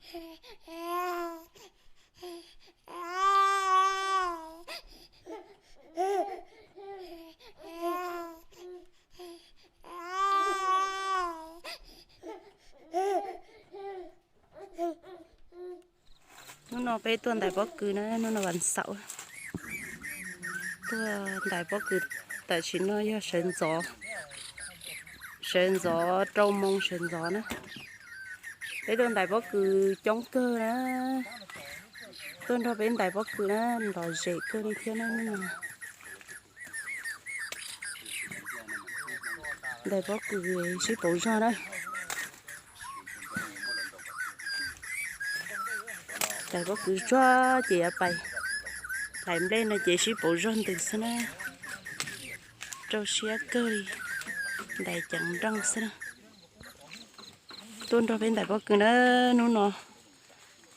Hnub no peb tuaj ntais pob kws na, hnub no vas xaum. Tuaj ntais pob kws tam sim no yog sawv ntxov, sawv ntxov rau moos sawv ntxov na. Peb tuaj ntais pob kws coob kawg na. Tuaj nrog peb ntais pob kws na, lom zem kawg li thiab na. Ntais pob kws sib pauv zog na. Ntais pob kws tsuag ces yuav pais hlais nplej no ces sib pauv zog ntws xwb na. Rau siab kawg li, ntais ceev nrooj xwb na. Tuaj nrog peb ntais pob kws na, hnub no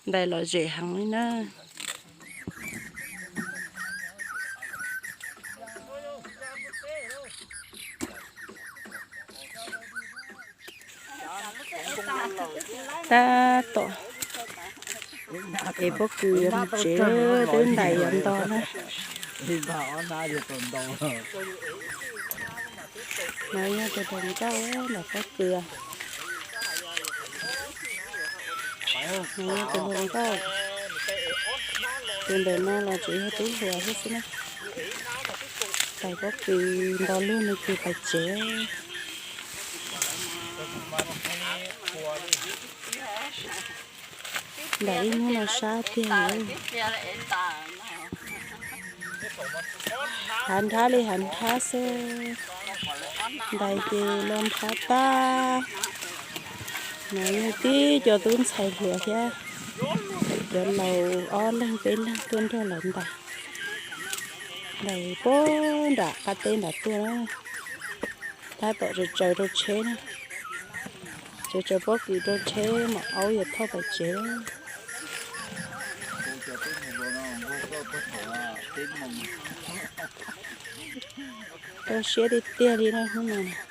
ntais lom zem heev li na. Tab tom ev pob kws yuav mus tsev, twb ntais yuav nto na. No yog tus hluas nkauj ntais pob kws. No yog tus hluas nkauj. Tus ntawm no los tseem yog tub hluas thiab xwb na. Ntais pob kws nto luag no ces pais tsev. Ntais ib hnub no sab tiag. Hav nrhab li hav nrhab xwb, ntais ces los nrhab tag. No yog tib co tub ntxhais hluas thiab cov laus ob leeg peb leeg tuaj nrog lawv ntais. Ntais puag nram qab teb nram tuaj na, tab tom tsaws tsaws rau tsheb na, tsaws tsaws pob kws rau tsheb mam aub yuav thauj pais tsev. Rau siab tiag tiag li na hnub no.